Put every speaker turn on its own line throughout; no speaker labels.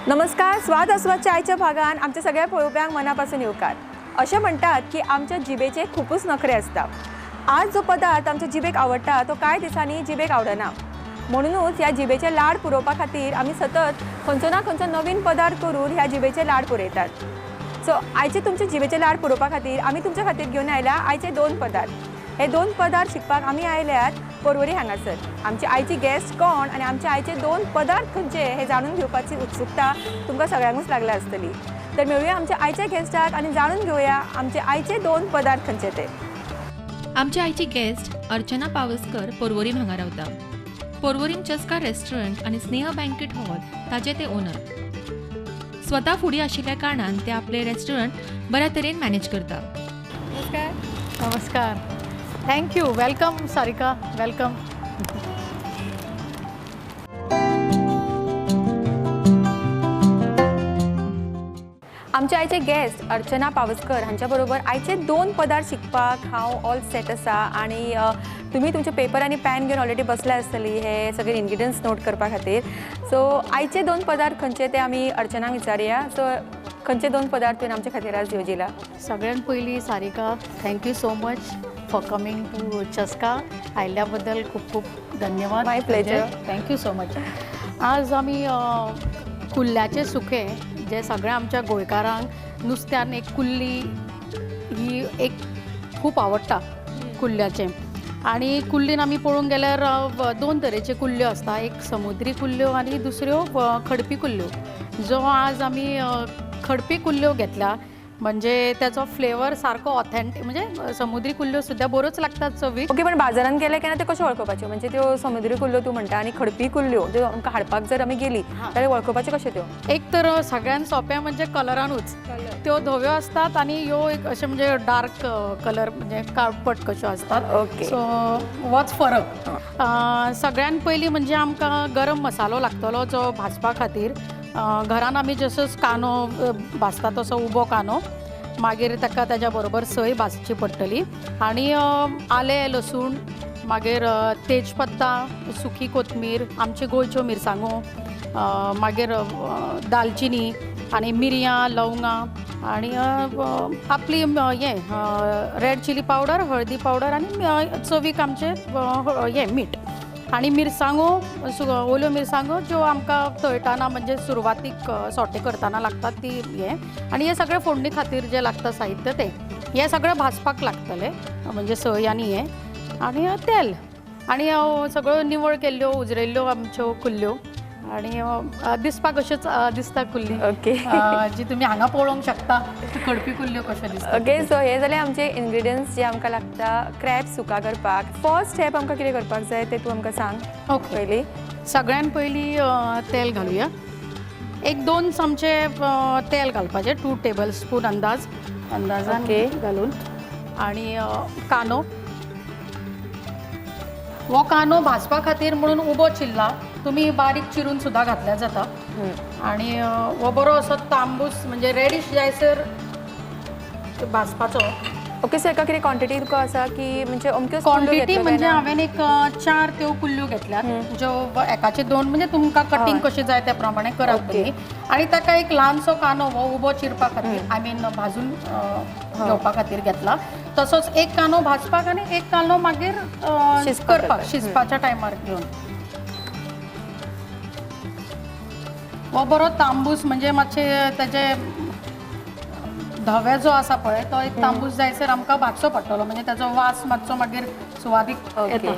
नमस्कार, स्वाद आस्वादच्या आयच्या भागान आमच्या सगळ्या पळोवप्यांक मनापासून येवकार. अशें म्हणटात की आमच्या जिबेचे खुबूच नखरे आसता. आज जो पदार्थ आमच्या जिबेक आवडटा तो कांय दिसांनी जिबेक आवडना. म्हणूनच ह्या जिबेचे लाड पुरोवपा खातीर आमी सतत खंयचो ना खंयचो नवीन पदार्थ करून ह्या जिबेचे लाड पुरयतात. सो आयचे तुमचे जिबेचे लाड पुरोवपा खातीर आमी तुमच्या खातीर घेवन आयल्या आयचे दोन पदार्थ. हे दोन पदार्थ शिकपाक आमी आयल्यात पर्वरी हांगासर. आमची आयची गेस्ट कोण आनी आमचे आयचे दोन पदार्थ खंयचे हे जाणून घेवपाची उत्सुकता तुमकां सगळ्यांकूच लागल्या आसतली. तर मेळुया आमच्या आयच्या गेस्टाक आनी जाणून घेवया आमचे आयचे दोन पदार्थ खंयचे ते.
आमची आयची गेस्ट अर्चना पावसकर पर्वरीम हांगा रावता. पर्वरीम चस्का रेस्टॉरंट आनी स्नेह बँक्वेट हॉल ताचे ते ओनर. स्वता फुडें आशिल्ल्या कारणान ते आपले रेस्टॉरंट बऱ्या तरेन मॅनेज करता.
नमस्कार.
नमस्कार, thank you, welcome Sarika, welcome.
आमच्या आयचे गेस्ट अर्चना पावसकर हांच्या बरोबर आयचे दोन पदार्थ शिकपाक हांव ऑल सेट आसा. आनी तुमी तुमचे पेपर आनी पॅन घेवन ऑलरेडी बसल्या आसतली हे सगळे इन्ग्रिडियंट्स नोट करपा खातीर. सो आयचे दोन पदार्थ खंयचे ते आमी अर्चनाक विचारुया. सो खंयचे दोन पदार्थ तुवें आमच्या खातीर आज येवजिला?
सगळ्यात पयलीं Sarika, thank you so much for coming to Chaska. आयिल्ल्या बद्दल खूब खूब धन्यवाद.
My pleasure.
Thank you so much. आज आमी कुल्ल्याचें सुकें, जे सगळ्या आमच्या गोंयकारांक नुस्त्यान एक कुल्ली ही एक खूब आवडटा कुल्ल्याचें. आनी कुल्लीन आमी पळोवंक गेल्यार दोन तरेचे कुल्ल्यो आसता, एक समुद्री कुल्ल्यो आनी दुसऱ्यो खडपी कुल्ल्यो. जो आज आमी खडपी कुल्ल्यो घेतल्या म्हणजे त्याचो फ्लेवर सारको ऑथेंटीक, म्हणजे समुद्री कुल्ल्यो सुद्दां बऱ्योच लागतात चवीक.
ओके, पण बाजारान गेले केन्ना त्यो कश्यो वळखुपाच्यो? म्हणजे त्यो समुद्री कुल्ल्यो तूं म्हणटा आनी खडपी कुल्ल्यो त्यो आमकां हाडपाक जर आमी गेली जाल्यार वळखुपाच्यो कश्यो त्यो?
एक तर सगळ्यान सोंपें म्हणजे कलरानूच, त्यो धव्यो आसतात आनी ह्यो एक अशें म्हणजे डार्क कलर म्हणजे काळपट कश्यो आसतात.
ओके,
सो होच फरक. सगळ्यान पयलीं म्हणजे आमकां गरम मसालो लागतलो जो भाजपा खातीर. घरान आमी जसोच कांदो भाजता तसो उबो कांदो, मागीर ताका ताज्या बरोबर सय भाजची पडटली आनी आलें, लसूण, मागीर तेजपत्ता, सुकी कोथमीर, आमच्यो गोंयच्यो मिरसांगो, मागीर दालचिनी आनी मिरयां, लवंगां आनी आपली हें रेड चिली पावडर, हळदी पावडर आनी चवीक आमचें हें मीठ आनी मिरसांगो, ओल्यो मिरसांगो ज्यो आमकां तळटाना म्हणजे सुरवातीक सोटे करतना लागतात ती हें. आनी हें सगळें फोडणी खातीर जें लागता साहित्य तें हें सगळें भाजपाक लागतलें, म्हणजे सय आनी हें आनी तेल आनी सगळ्यो निवळ केल्ल्यो उजरयल्ल्यो आमच्यो कुल्ल्यो. आनी दिसपाक अश्योच दिसता कुल्ली.
ओके,
जी तुमी हांगा पळोवंक शकता खडपी कुल्ल्यो कश्यो दिसता.
ओके, सो हे जाले आमचे इन्ग्रिडियंट्स जे आमकां लागता क्रॅब सुका करपाक. फर्स्ट स्टेप आमकां कितें करपाक जाय तें तूं आमकां सांग.
ओके,
पयलीं
सगळ्यान पयलीं तेल घालुया. एक दोन चमचे तेल घालपाचें, 2 टेबल स्पून अंदाज अंदाजान घालून. आनी कांदो, हो कांदो भाजपा खातीर म्हणून उबो चिरला, तुमी बारीक चिरून सुद्दां घातल्यार जाता. आनी हो बरो असो तांबूस म्हणजे रेडिश जायसर भाजपाचो.
ओके, सो एका कितें क्वॉन्टिटी तुका आसा की म्हणजे अमक्यो
क्वॉन्टिटी? म्हणजे हांवें एक 4 त्यो कुल्ल्यो घेतल्यात, ज्यो एकाचे 2, म्हणजे तुमकां कटींग कशें जाय त्या प्रमाणे करात तुमी. आनी ताका एक ल्हानसो कांदो हो उबो चिरपा खातीर, I mean भाजून घेवपा खातीर घेतला. तसोच एक कांदो भाजपाक आनी एक कांदो मागीर करपाक शिजपाच्या टायमार घेवन. हो बरो तांबूस म्हणजे मातशें ताजे धवे जो आसा पळय तो एक तांबूस जायसर आमकां भाजचो पडटलो, म्हणजे ताजो वास मातसो मागीर सुवादीक येता.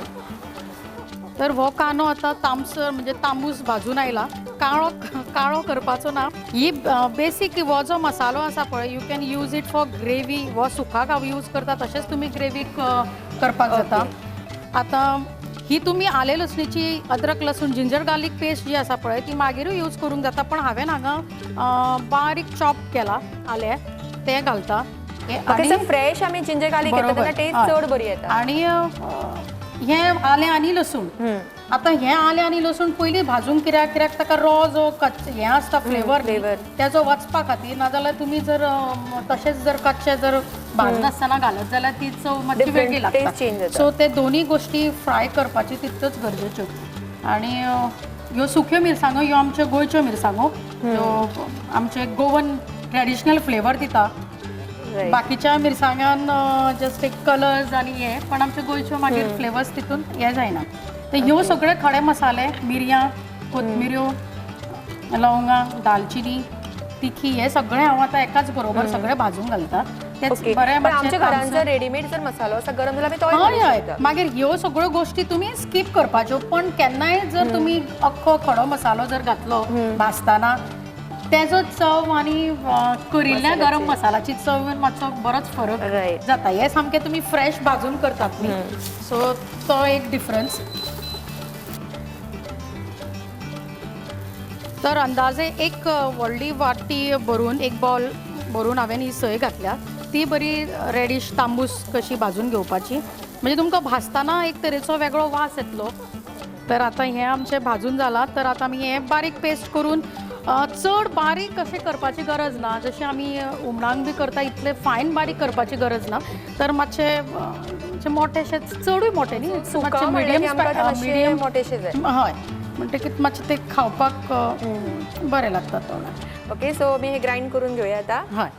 तर हो कांदो आतां तांबसर म्हणजे तांबूस भाजून आयला, काळो काळो करपाचो ना. ही बेसीक हो जो मसालो आसा पळय, you can use it for gravy. हो सुखाक हांव यूज करता, तशेंच तुमी ग्रेवीक करपाक जाता. आतां ही तुमी आले लसणीची, अद्रक लसूण, जिंजर गार्लीक पेस्ट जी आसा पळय ती मागीरूय यूज करूंक जाता, पण हांवें हांगा बारीक चॉप केला आलें, तें घालता.
फ्रेश आमी जिंजर गार्लीक घेता तेन्ना टेस्ट चड बरी येता.
आनी हें आलें आनी लसूण, आतां हें आलें आनी लसूण पयलीं भाजूंक कित्याक, कित्याक ताका रो जो कच्च हें आसता फ्लेवर तेजो वचपा खातीर. नाजाल्यार तुमी जर तशेंच जर कच्चें जर भाजनासतना घालत जाल्यार ती चव मातशी वेगळी लागता. सो ते दोनूय गोश्टी फ्राय करपाची तितक्योच गरजेच्यो. आनी ह्यो सुक्यो मिरसांगो ह्यो आमच्यो गोंयच्यो मिरसांगो ह्यो आमचे गोवन ट्रेडिशनल फ्लेवर दिता. बाकीच्या मिरसांगान जस्ट एक कलर्स आनी हे, पण आमच्या गोंयच्यो मागीर फ्लेवर्स तितून हे जायना. तर ह्यो सगळे खडे मसाले, मिरयां, कोथमिऱ्यो, लवंगां, दालचिनी, तिखी, हे सगळे हांव आतां एकाच बरोबर सगळे भाजून घालता.
बरें, आमच्या घरान जर रेडीमेड जर मसालो आसा गरम जाल्यार आमी तोय
हय हय. मागीर ह्यो सगळ्यो गोश्टी तुमी स्कीप करपाच्यो, पण केन्नाय जर तुमी अख्खो खडो मसालो जर घातलो भाजताना तेजो चव आनी करिल्ल्या गरम मसाल्याची चव मातसो बरोच फरक जाता. हे सामकें तुमी फ्रेश भाजून करतात न्ही, सो तो एक डिफरन्स. तर अंदाजे एक व्हडली वाटी भरून, एक बॉल भरून हांवें ही सय घातल्या. ती बरी रेडिश तांबूस कशी भाजून घेवपाची, म्हणजे तुमकां भाजताना एक तरेचो वेगळो वास येतलो. तर आतां हें आमचें भाजून जालां. तर आतां आमी हें बारीक पेस्ट करून, चड बारीक अशें करपाची गरज ना, जशें आमी हुमणांक बी करता इतलें फायन बारीक करपाची गरज ना. तर मातशें मोटेशें, चडूय मोटें न्ही, मातशें मिडियम
मोटेशें जाय.
हय, म्हणटकीच मातशें तें खावपाक बरें लागता तोंडाक.
ओके, सो आमी हें ग्रायंड करून घेवया आतां.
हय.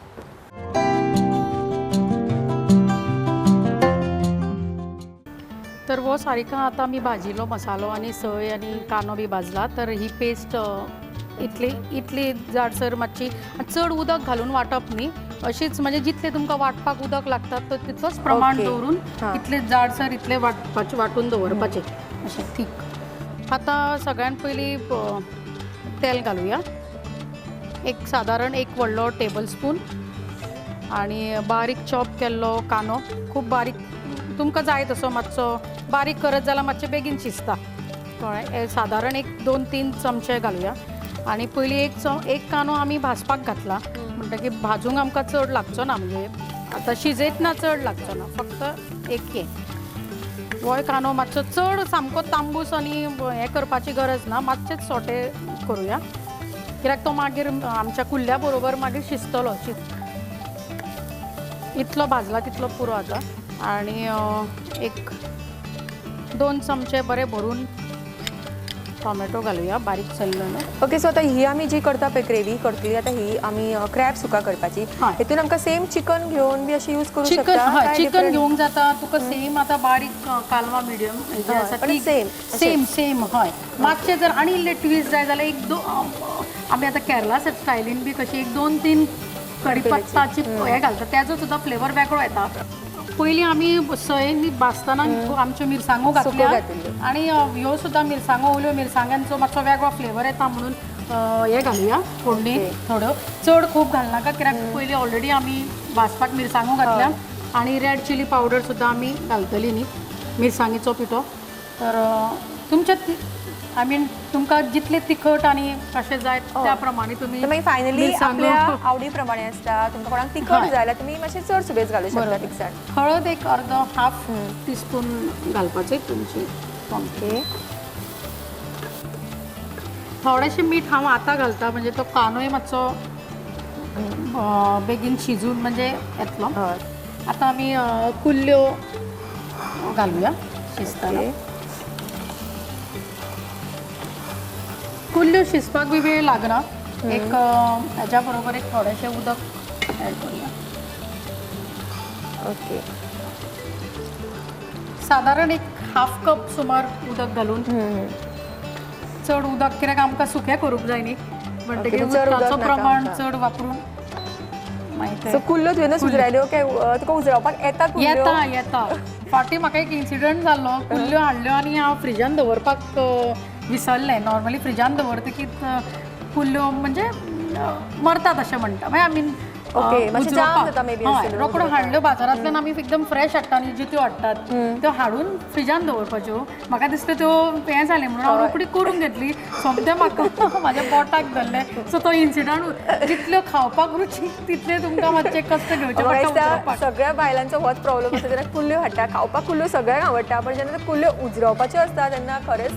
तर हो सारिका आतां आमी भाजिल्लो मसालो आनी सय आनी कांदो बी भाजला. तर ही पेस्ट इतली इतली जाडसर मातशी, चड उदक घालून वांटप न्ही, अशीच म्हणजे जितलें तुमकां वांटपाक उदक लागता तो तितलोच प्रमाण दवरून इतलें जाडसर इतलें वांटपाचें, वांटून दवरपाचें अशें थीक. आतां सगळ्यान पयलीं तेल घालुया, एक सादारण एक व्हडलो टेबल स्पून, आनी बारीक चॉप केल्लो कांदो, खूब बारीक, तुमकां जाय तसो मातसो बारीक करत जाल्यार मातशें बेगीन शिजता, कळ्ळें. सादारण एक 2-3 चमचे घालुया. आनी पयलीं एक कांदो आमी भाजपाक घातला, म्हणटकीर भाजूंक आमकां चड लागचो ना, म्हणजे आतां शिजयतना चड लागचो ना, फक्त एक हें होय कांदो मातसो चड सामको तांबूस आनी हें करपाची गरज ना, मातशेंच सोटे करुया, कित्याक तो मागीर आमच्या कुल्ल्या बरोबर मागीर शिजतलो. इतलो भाजला तितलो पुरो आतां. आनी एक 2 चमचे बरे भरून टोमॅटो घालुया, बारीक चल्लो.
ओके, सो आतां ही आमी जी करता पळय ग्रेवी करतली, आतां ही आमी क्रॅब सुका करपाची, हितून आमकां सेम चिकन घेवन बी अशें यूज करूं शकता?
हय, चिकन घेवंक जाता तुका. सेम आतां बारीक कालवां मिडियम जे आसा ती
सेम
सेम सेम. हय, मातशें जर आनी इल्लें ट्विस्ट जाय जाल्यार 1-2 आमी आतां केरला स्टायलीन बी कशी 1-2-3 कडीपत्ताची हें घालता, तेजो सुद्दां फ्लेवर वेगळो येता. पयलीं आमी सयन भाजतना आमच्यो मिरसांगो घातल्या आनी ह्यो सुद्दां मिरसांगो, ओल्यो मिरसांगांचो मातसो वेगळो फ्लेवर येता म्हणून हें घालुया फोडणी थोड्यो, चड खूब घालनाका कित्याक पयलीं ऑलरेडी आमी भाजपाक मिरसांगो घातल्या. आनी रेड चिली पावडर सुद्दां आमी घालतली न्ही, मिरसांगेचो पिठो. तर तुमच्या I mean तुमकां जितले तिखट आनी कशें जाय त्या प्रमाणे तुमी
मागीर फायनली आपल्या आवडी प्रमाणे आसता. तुमकां कोणाक तिखट जाय जाल्यार तुमी मातशें चड सुबेज घालूं शकता तिखसाण.
हळद एक अर्दो हाफ टीस्पून घालपाचें तुमची.
ओके,
थोडेशें मीठ हांव आतां घालता, म्हणजे तो कांदोय मातसो बेगीन शिजून म्हणजे येतलो. आतां आमी कुल्ल्यो घालुया शिजतना. कुल्ल्यो शिजपाक बी वेळ लागना. एक हेज्या बरोबर एक थोडेशें उदक ऍड करुया.
ओके,
सादारण एक हाफ कप सुमार उदक घालून, चड उदक कित्याक आमकां सुकें करूंक जाय न्ही, म्हणटकीर उदकाचो प्रमाण चड वापरून.
सो कुल्ल्यो तुवें उजरायल्यो काय तुका उजरावपाक येता?
येता येता. फाटीं म्हाका एक इन्सिडंट जाल्लो, कुल्ल्यो हाडल्यो आनी हांव फ्रिजान दवरपाक विसरलें. नॉर्मली फ्रिजान दवरतकीच कुल्ल्यो म्हणजे मरतात अशें म्हणटा, मागीर I mean रोकडो हाडल्यो बाजारांतल्यान आमी एकदम फ्रेश हाडटा न्ही, जित्यो हाडटात त्यो हाडून फ्रिजान दवरपाच्यो. म्हाका दिसता त्यो हें जालें म्हणून हांव रोखडी करून घेतली, सोमतें म्हाका म्हाज्या पोटाक धरलें. सो तो इन्सिडंट, जितल्यो खावपाक रुचीक तितले तुमकां मातशे कश्ट घेवचे पडटा.
सगळ्या बायलांचो होच प्रॉब्लम आसता, जेन्ना कुल्ल्यो हाडटा खावपाक कुल्ल्यो सगळ्यांक आवडटा, पण जेन्ना कुल्ल्यो उजरावपाच्यो आसता तेन्ना खरेंच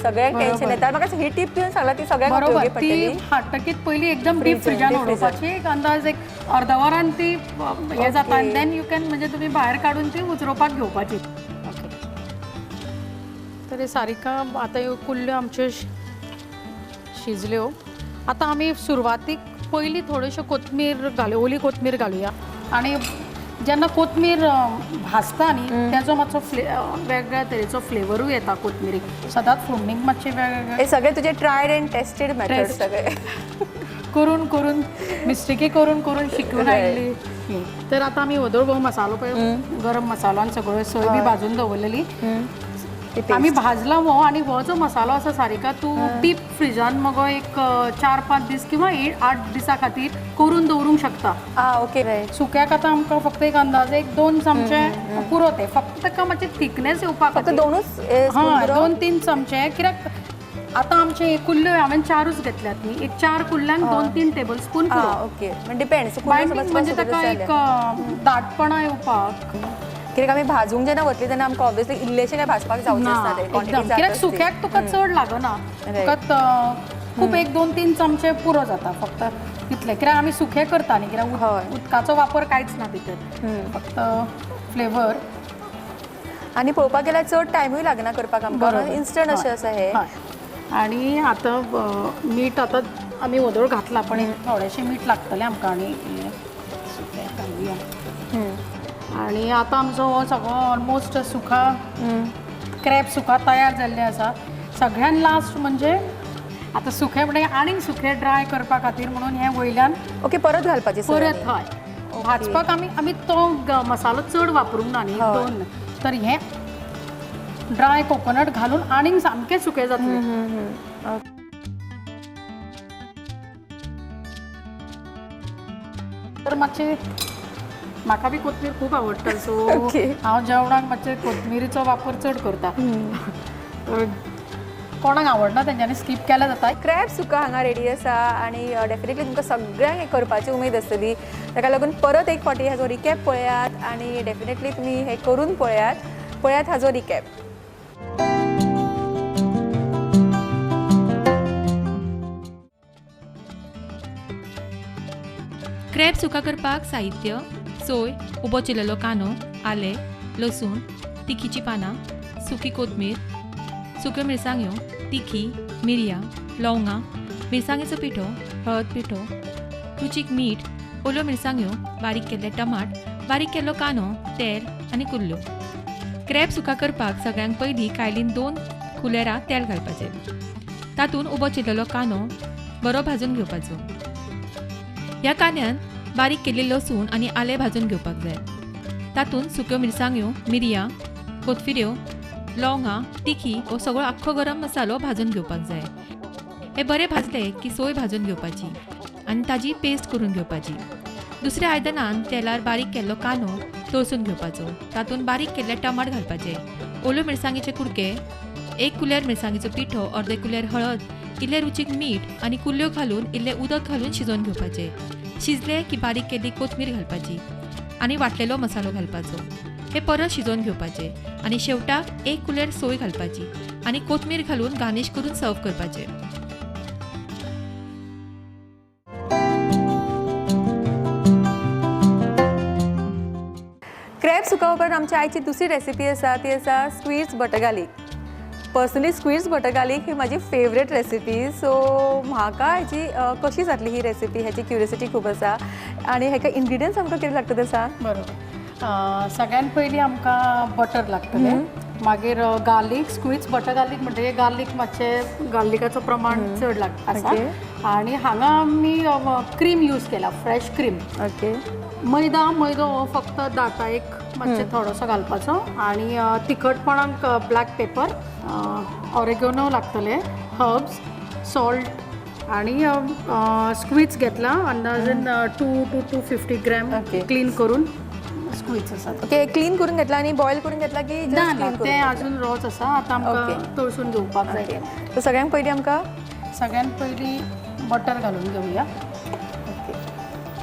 सगळ्यांक टेन्शन येता. म्हाका ही टीप तुवें सांगला ती सगळ्यांक
बरोबर. ती हाडटकीच पयलीं एकदम डीप फ्रिजान उडोवपाची, एक अंदाज एक अर्द वरान ती हें जाता, आनी then you can म्हणजे तुमी भायर काडून ती उजरोवपाक घेवपाची. ओके, तर सारिका आतां ह्यो कुल्ल्यो आमच्यो शिजल्यो. आतां आमी सुरवातीक पयलीं थोड्योश्यो कोथमीर घालूया, ओली कोथमीर घालुया. आनी जेन्ना कोथमीर भाजता न्ही तेजो मातसो वेगळ्या तरेचो फ्लेवरूय येता कोथमिरीक. सदांच फोडणीक मातशें वेगळे
हे सगळे तुजे ट्रायड एंड टेस्टेड मेथड सगळे
करून करून मिस्टेकी करून करून शिकून आयिल्ली. तर आतां आमी व्हदोळ हो मसालो पळय गरम मसालो आनी सगळ्यो सोय बी भाजून दवरलेली आमी भाजला हो. आनी हो जो मसालो आसा सारिका तूं डीप फ्रिजान मगो एक 4-5 दीस किंवा 8 दिसां खातीर करून दवरूंक शकता.
ओके.
सुक्याक आतां आमकां फक्त एक अंदाजे 1-2 चमचे पुरो ते, फक्त ताका मातशें थिकनेस येवपाक
फक्त 2च?
हां 2-3 चमचे. कित्याक आतां आमचे कुल्ल्यो हांवें 4च घेतल्यात न्ही, एक 4 कुल्ल्यांक 2-3 टेबल स्पून पुरो.
ओके, डिपेंड्स
बायंडींग म्हणजे ताका एक दाटपणा येवपाक.
कित्याक आमी भाजूंक जेन्ना वतली तेन्ना आमकां ऑब्वियसली इल्लेशें काय भाजपाक जावचें आसता तें क्वॉन्टिटी.
कित्याक सुक्याक तुका चड लागना, तुका खूब 1-2-3 चमचे पुरो जाता फक्त तितले. कित्याक आमी सुकें करता न्ही, कित्याक उदकाचो वापर कांयच ना भितर, फक्त फ्लेवर.
आनी पळोवपाक गेल्यार चड टायमूय लागना करपाक आमकां, इन्स्टंट अशें आसा हें.
आनी आतां मीठ आतां आमी व्हदोळ घातलां पण थोडेशें मीठ लागतलें आमकां. आनी सुकें घालुया. आनी आतां आमचो हो सगळो ऑलमोस्ट सुखा क्रॅब सुखा तयार जाल्ले आसा. सगळ्यान लास्ट म्हणजे आतां सुकें म्हणजे आनीक सुकें ड्राय करपा खातीर म्हणून हें वयल्यान
ओके परत घालपाचें.
परत हय भाजपाक आमी आमी तो मसालो चड वापरूंक ना न्ही 2, तर हें ड्राय कोकोनट घालून आनीक सामकें सुकें जातलें. तर मातशें म्हाका बी कोथमीर खूब आवडटा, सो हांव जेवणाक मातशें कोथमिरीचो वापर चड करता. कोणाक आवडना तेंच्यांनी स्कीप केल्यार जाता.
क्रॅब सुका हांगा रेडी आसा आनी डेफिनेटली तुमकां सगळ्यांक हें करपाची उमेद आसतली. ताका लागून परत एक फावटी हाजो रिकॅप पळयात आनी डेफिनेटली तुमी हें करून पळयात. पळयात हाजो रिकॅप.
क्रॅब सुका करपाक साहित्य: सोय, उबो चिरलेलो कांदो, आलें, लसूण, तिखीची पानां, सुकी कोथमीर, सुक्यो मिरसांग्यो, तिखी, मिरयां, लवंगां, मिरसांगेचो पिठो, हळद पिठो, रुचीक मीठ, ओल्यो मिरसांग्यो, बारीक केल्ले टमाट, बारीक केल्लो कांदो, तेल आनी कुल्ल्यो. क्रॅब सुका करपाक सगळ्यांत पयलीं कायलीन 2 कुलेरां तेल घालपाचें. तातूंत उबो चिरलेलो कांदो बरो भाजून घेवपाचो. ह्या कांद्यान बारीक केल्ली लसूण आनी आलें भाजून घेवपाक जाय. तातूंत सुक्यो मिरसांग्यो, मिरयां, कोथमिऱ्यो, लवंगां, तिखी हो सगळो आख्खो गरम मसालो भाजून घेवपाक जाय. हे बरें भाजले की सोय भाजून घेवपाची आनी ताजी पेस्ट करून घेवपाची. दुसऱ्या आयदनान तेलार बारीक केल्लो कांदो तळसून घेवपाचो. तातूंत बारीक केल्ले टमाट घालपाचे, ओल्यो मिरसांगेचे कुडके, 1 कुलेर मिरसांगेचो पिठो, अर्दे कुलेर हळद, इल्लें रुचीक मीठ आनी कुल्ल्यो घालून इल्लें उदक घालून शिजोवन घेवपाचें. शिजले की बारीक केल्ली कोथमीर घालपाची आनी वांटलेलो मसालो घालपाचो. हे परत शिजोवन घेवपाचें आनी शेवटाक 1 कुलेर सोय घालपाची आनी कोथमीर घालून गार्निश करून सर्व करपाचें.
क्रॅब सुका उपरांत आमच्या आयची दुसरी रेसिपी आसा ती आसा squeeze butter garlic. Personally squeeze butter garlic ही म्हाजी फेवरेट रेसिपी. सो म्हाका हेची कशी जातली ही रेसिपी हेची क्युरियोसिटी खूब आसा आनी हेका इन्ग्रिडियंट्स आमकां कितें लागता तें सांग.
बरोबर, सगळ्यात पयलीं आमकां बटर लागतलें, मागीर गार्लीक, स्क्वीज बटर गार्लीक म्हणटकीर गार्लीक मातशें गार्लिकाचो प्रमाण चड लागता आसा. आनी हांगा आमी क्रीम यूज केला, फ्रेश क्रीम.
ओके.
मैदा, मैदो हो फक्त दाटा एक मातशें थोडोसो घालपाचो. आनी तिखटपणाक ब्लॅक पेपर, ऑरेगोनो लागतले, हर्ब्स, सॉल्ट आनी स्क्वीज घेतला अंदाजन 2 to 250 gram clean करून स्क्वीज आसा.
ओके, क्लीन करून घेतला आनी बॉयल करून घेतला की
ना ना तें अजून रोच आसा, आतां आमकां तळसून घेवपाक जाय.
सो सगळ्यांत पयलीं आमकां
बटर घालून घेवया.
ओके,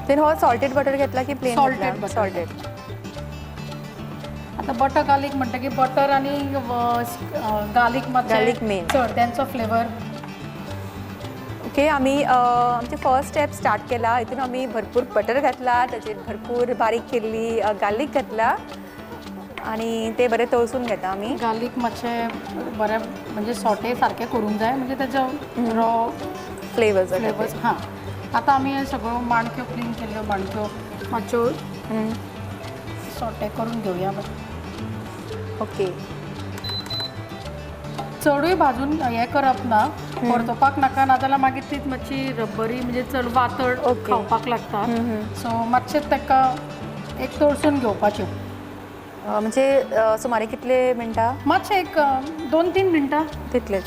then हो सॉल्टेड बटर घेतला की प्लेन?
Salted butter.
Salted.
आतां बटर गार्लीक म्हणटकीर बटर आनी गार्लीक मातशें
मेन
चड तेंचो फ्लेवर.
ओके, आमी आमचे फर्स्ट स्टेप स्टार्ट केला. हितून आमी भरपूर बटर घातला, ताचेर भरपूर बारीक केल्ली गार्लीक घातला आनी ते बरें तळसून घेता आमी.
गार्लीक मातशें बरें म्हणजे सोटे सारकें करूंक जाय, म्हणजे तेजो रॉ
फ्लेवर्स.
फ्लेवर्स. हां, आतां आमी हे सगळ्यो माणक्यो, क्लीन केल्ल्यो माणक्यो मातश्यो सोटे करून घेवया.
ओके.
चडूय भाजून हें करप ना, परतोवपाक नाका, नाजाल्यार मागीर ती मातशी रब्बरी, म्हणजे चड वातड खावपाक लागता. सो मातशें ताका एक तळसून घेवपाच्यो.
म्हणजे सुमारे कितले मिनटां?
मातशें एक 2-3 मिनटां.
तितलेच.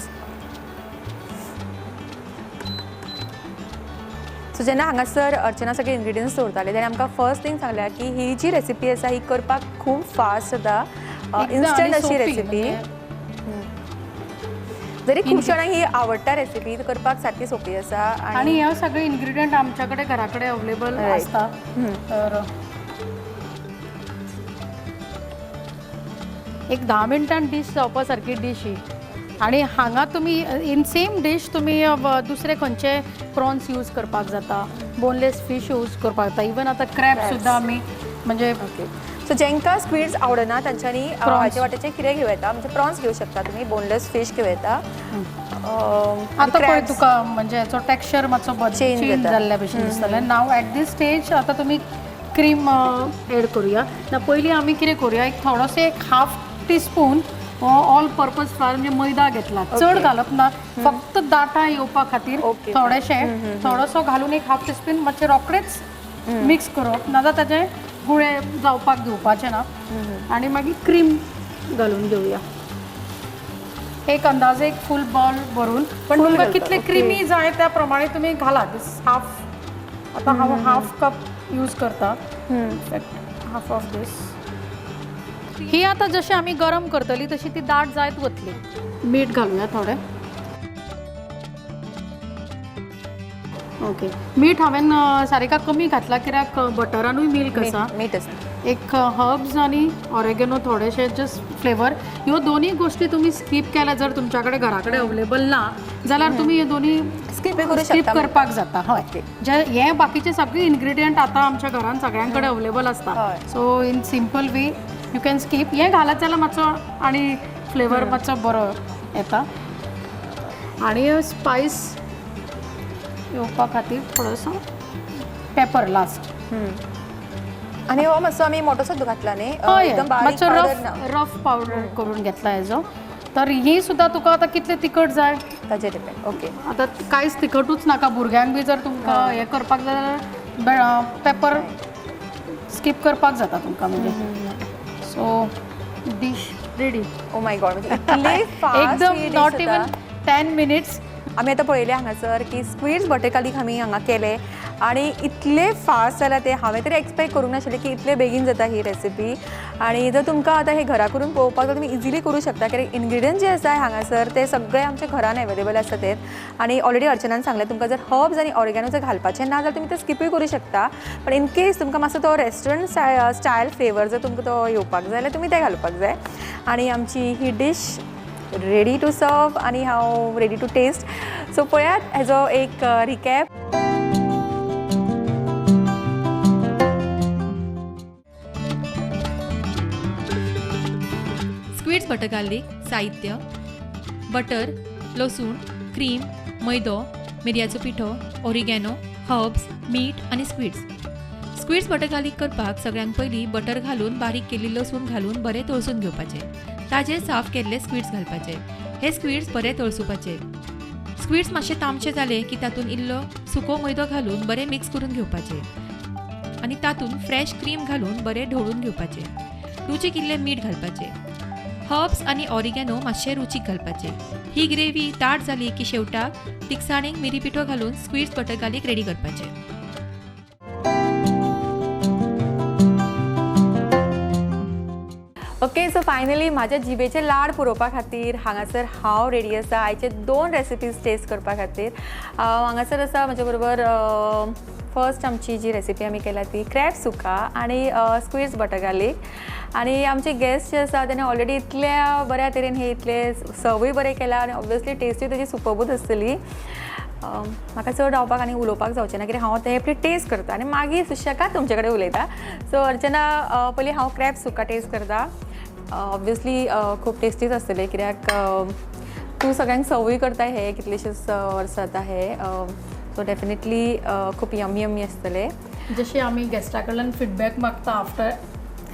सो जेन्ना हांगासर अर्चना सगळे इन्ग्रिडियंट्स दवरताले तेन्ना आमकां फर्स्ट थिंग सांगल्या की ही जी रेसिपी आसा ही करपाक खूब फास्ट जाता,
एकदम
इन्स्टंट
आनी
अशी
सोंपी,
रेसिपी.
म्हणजे
जरी खूब जाणांक ही आवडटा रेसिपी, करपाक सारकी सोंपी आसा.
आणि हे सगळे इन्ग्रिडियंट आमच्या कडेन घरा कडेन अवेलेबल आसता. तर एक 10 मिनटान डीश जावपा सारकी डीश ही. आनी हांगा तुमी इन सेम डीश तुमी दुसरे खंयचे प्रॉन्स यूज करपाक जाता, बोनलेस फीश यूज करपाक जाता, इवन आतां क्रॅब
Crabs.
सुद्दां आमी म्हणजे.
ओके, सो जेंका स्क्वीड्स आवडना तांच्यांनी
Prawns.
हाचे वाट्याचे कितें घेवं येता, म्हणजे प्रॉन्स घेवं शकता तुमी, बोनलेस फीश घेवं येता.
आतां पळय
crabs.
तुका म्हणजे हेचो टॅक्स्चर मातसो
Change
change
जाता.
जाल्ल्या भशेन दिसतलें. नाव एट these stage आतां तुमी क्रीम एड करुया. ना, पयलीं आमी कितें करुया, एक थोडोसो एक half teaspoon all purpose flour, म्हणजे मैदा घेतला. चड घालप ना, फक्त दाटां येवपा खातीर थोडेशें, थोडोसो घालून एक हाफ टीस्पून मातशें रोखडेच मिक्स करप, नाजाल्यार ताजें गुळे जावपाक दिवपाचें ना. आनी मागीर क्रीम घालून घेवया एक अंदाजे एक फूल बॉल भरून. पण
Full
तुमकां
घालता,
कितले क्रिमी जाय त्या प्रमाणे तुमी घाला. दीस हाफ, आतां हांव हाफ कप यूज करता, हाफ ऑफ these. ही आतां जशी आमी गरम करतली तशी ती दाट जायत वतली. मीठ घालूया थोडें. ओके, मीठ हांवें सारिका कमी घातला कित्याक बटरानूय मिल्क आसा.
मीठ आसा.
एक हर्ब्स आनी ऑरेगेनो थोडेशे, जस्ट फ्लेवर. ह्यो दोन्ही गोष्टी तुम्ही स्कीप केल्या, जर तुमच्या कडेन घरा कडेन अवेलेबल ना जाल्यार तुमी हे दोन्ही
स्किपय करूं
स्कीप
शकता.
करपाक जाता. हय, जे हे बाकीचे सगळे इन्ग्रिडियंट आतां आमच्या घरान सगळ्यां कडेन अवेलेबल आसता. So in simple way you can skip. हें घालत जाल्यार मातसो आनी फ्लेवर मातसो बरो येता. आनी स्पायस येवपा खातीर थोडोसो पेपर लास्ट.
आनी हो मातसो आमी मोटोसो घातला न्ही,
हय,
एकदम बारीक
मातसो
पावडर
रफ
ना.
रफ पावडर करून घेतला हेजो. तर ही सुद्दां तुका आतां कितले तिखट जाय
ताजेर डिपेंड. ओके.
आतां कांयच तिखटूच नाका भुरग्यांक बी जर तुमकां हें करपाक जाय जाल्यार पेपर स्कीप करपाक जाता तुमकां. म्हणजे so dish ready.
Oh my God, म्हणजे इतली फास्ट
एकदम not even 10 minutes.
आमी आतां पळयलें हांगासर की स्क्वीड्स बटर गार्लीक आमी हांगा केले आनी इतले फास्ट जाल्यार ते हांवें तरी एक्सपेक्ट करूंक नाशिल्लें की इतले बेगीन जाता ही रेसिपी. आनी जर तुमकां आतां हे घरा करून पळोवपाक जाय तुमी इजिली करूं शकता, कित्याक इन्ग्रिडियंट जे आसा हांगासर ते सगळे आमच्या घरान अवेलेबल आसा ते. आनी ऑलरेडी अर्चनान सांगलें तुमकां जर हर्ब्स आनी ऑरिगॅनो जर घालपाचें ना जाल्यार तुमी ते स्किपूय करूं शकता, पण इन केस तुमकां मातसो तो रेस्टॉरंट स्टायल फ्लेवर जर तुमकां तो येवपाक जाय जाल्यार तुमी ते घालपाक जाय. आनी आमची ही डीश रेडी टू सर्व आनी हांव रेडी टू टेस्ट. सो पळयात हेजो एक रिकॅप.
स्क्वीड्स बटर गार्लीक साहित्य: बटर, लसूण, क्रीम, मैदो, मिरयाचो पिठो, ओरिगॅनो, हर्ब्स, मीठ आनी स्क्वीड्स. स्क्वीड्स बटर गार्लीक करपाक सगळ्यांत पयलीं बटर घालून बारीक केल्ली लसूण घालून बरें तळसून घेवपाचें. ताजेर साफ केल्ले स्क्वीड्स घालपाचे. हे स्क्वीड्स बरे तळसुपाचे. स्क्वीड्स मातशे तांबशे जाले की तातूंत इल्लो सुको मैदो घालून बरें मिक्स करून घेवपाचें आनी तातूंत फ्रेश क्रीम घालून बरें ढवळून घेवपाचें. रुचीक इल्लें मीठ घालपाचें. हर्ब्स आनी ऑरिगॅनो मातशें रुचीक घालपाचें. ही ग्रेवी दाट जाली की शेवटाक तिखसाणेक मिरी पिठो घालून स्क्वीड्स बटर गार्लीक रेडी करपाचें.
ओके, सो फायनली म्हाज्या जिबेचे लाड पुरोवपा खातीर हांगासर हांव रेडी आसा आयचे 2 रेसिपीज टेस्ट करपा खातीर. हांगासर आसा म्हजे बरोबर फर्स्ट आमची जी रेसिपी आमी केल्या ती क्रॅब सुका आनी स्क्वीड्स बटर गार्लीक. आनी आमचे गेस्ट जे आसा तेणे ऑलरेडी इतल्या बऱ्या तरेन हे इतले सर्वूय बरें केला आनी ऑब्वियसली टेस्टूय तेजी सुपरबूच आसतली. म्हाका चड रावपाक आनी उलोवपाक जावचें ना कित्याक हांव तें पयलीं टेस्ट करता आनी मागीर सुशेगाद तुमचे कडेन उलयता. सो अर्चना, पयलीं हांव क्रॅब सुका टेस्ट करता. ऑब्वियसली खूब टेस्टीच आसतले कित्याक तूं सगळ्यांक सर्वूय करता हे कितलेशेच वर्सां आतां हे, सो डेफिनेटली खूब यमी यमी आसतले.
जशी आमी गेस्टा कडल्यान फिडबॅक मागता आफ्टर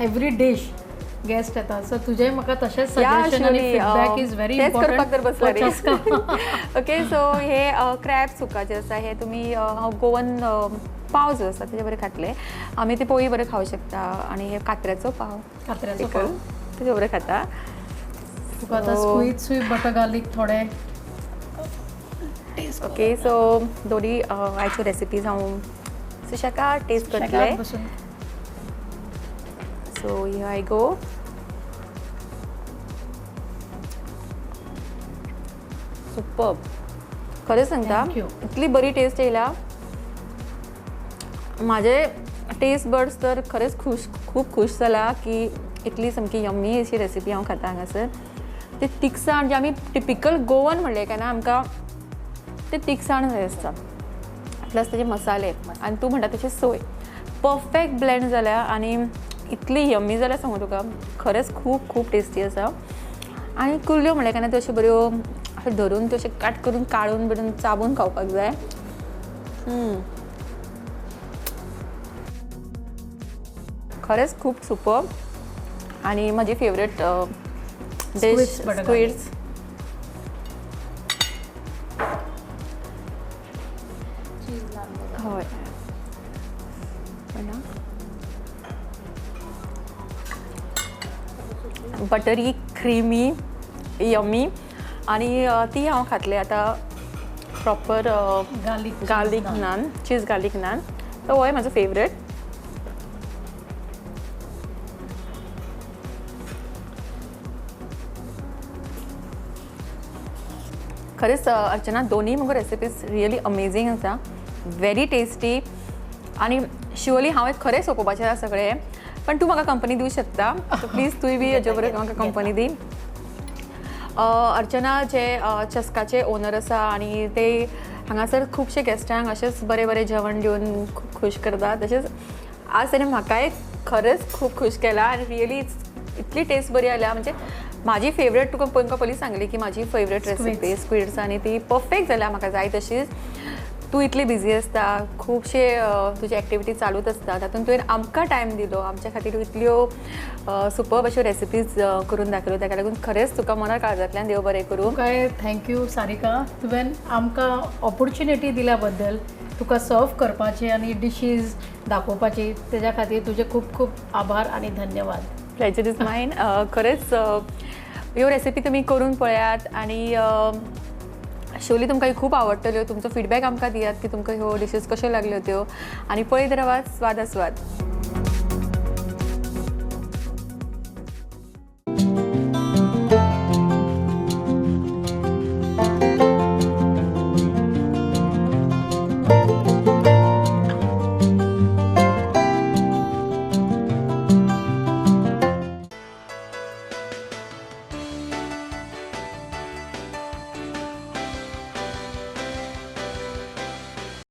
एवरी डिश, गेस्ट येता, सो तुजें म्हाका तशेंच सजेशन आनी फीडबॅक is very
तेच करपाक तर बसला
इम्पॉर्टंट.
रे. ओके, सो हे क्रॅब सुका जे आसा हे तुमी हांव गोवन पाव जो आसा तेजे बरें खातले, आमी ते पोळी बरें खावंक शकता. आनी हे कात्र्याचो पाव,
कात्र्याचो पाव
तेजे बरें खाता.
तुका आतां स्क्वीज बटर गार्लीक थोडे.
ओके, सो दोनी आयच्यो रेसिपीज हांव सुशेगाद टेस्ट करतलें. So here I go. Superb, खरें सांगता इतली बरी टेस्ट येयला. म्हाजे टेस्ट बड्स तर खरेंच खूश, खूब खूश जाला की इतली सामकी यम्मी अशी रेसिपी हांव खाता हांगासर. ते तिखसाण जे आमी टिपिकल गोवन म्हणलें काय ना, आमकां ते तिखसाण जाय आसता, प्लस तेजे मसाले आनी तूं म्हणटा तशी सोय परफेक्ट ब्लेंड जाल्या आनी इतली यम्मी जाल्या सांगू तुका, खरेंच खूब खूब टेस्टी आसा. आनी कुल्ल्यो म्हणलें काय ना त्यो अश्यो बऱ्यो अशें धरून त्यो अशें काट करून काडून बिडून चाबून खावपाक जाय. खरेंच खूब सुपर. आनी म्हजी फेवरेट डिश स्क्विड्स. हय, बटरी क्रिमी यमी. आनी ती हांव खातलें आतां proper garlic naan, cheese garlic naan. तो होय म्हाजो फेवरेट. खरेंच अर्चना दोन्ही मुगो रेसिपीज रियली अमेझींग आसा, व्हेरी टेस्टी. आनी शुअरली हांवें खरें सोंपोवपाचें आसा सगळें, पण तूं म्हाका कंपनी दिवं शकता, सो प्लीज तूंय बी हाजे बरोबर म्हाका कंपनी दी. अर्चना जे चस्काचे ओनर आसा आनी ते हांगासर खुबशे गेस्टांक अशेंच बरें बरें जेवण दिवन खूब खूश करता. तशेंच आज ताणें म्हाकाय खरेंच खूब खूश केला आनी रियली इतली टेस्ट बरी आयल्या. म्हणजे म्हाजी फेवरेट तुका तुमकां पयलीं सांगली की म्हाजी फेवरेट रेसिपी स्क्विड्स आनी ती परफेक्ट जाल्या म्हाका जाय तशीच. तूं इतली बिजी आसता, खुबशे तुजी एक्टिविटी चालूच आसता, तातूंत तुवें आमकां टायम दिलो, आमच्या खातीर इतल्यो सुपर्ब अश्यो रेसिपीज करून दाखयल्यो, ताका लागून खरेंच तुका मना काळजांतल्यान देव बरें करूं.
तुकाय thank you Sarika, तुवें आमकां ऑपोर्चुनिटी दिल्या बद्दल, तुका सर्व करपाची आनी डिशीज दाखोवपाची, तेज्या खातीर तुजे खूब खूब आभार आनी धन्यवाद.
Pleasure is mine. खरेंच ह्यो रेसिपी तुमी करून पळयात आनी शुअरली तुमकां खूब आवडटल्यो. तुमचो फिडबॅक आमकां दियात की तुमकां ह्यो डिशीज कश्यो लागल्यो त्यो, आनी पळयत रावात स्वाद आस्वाद.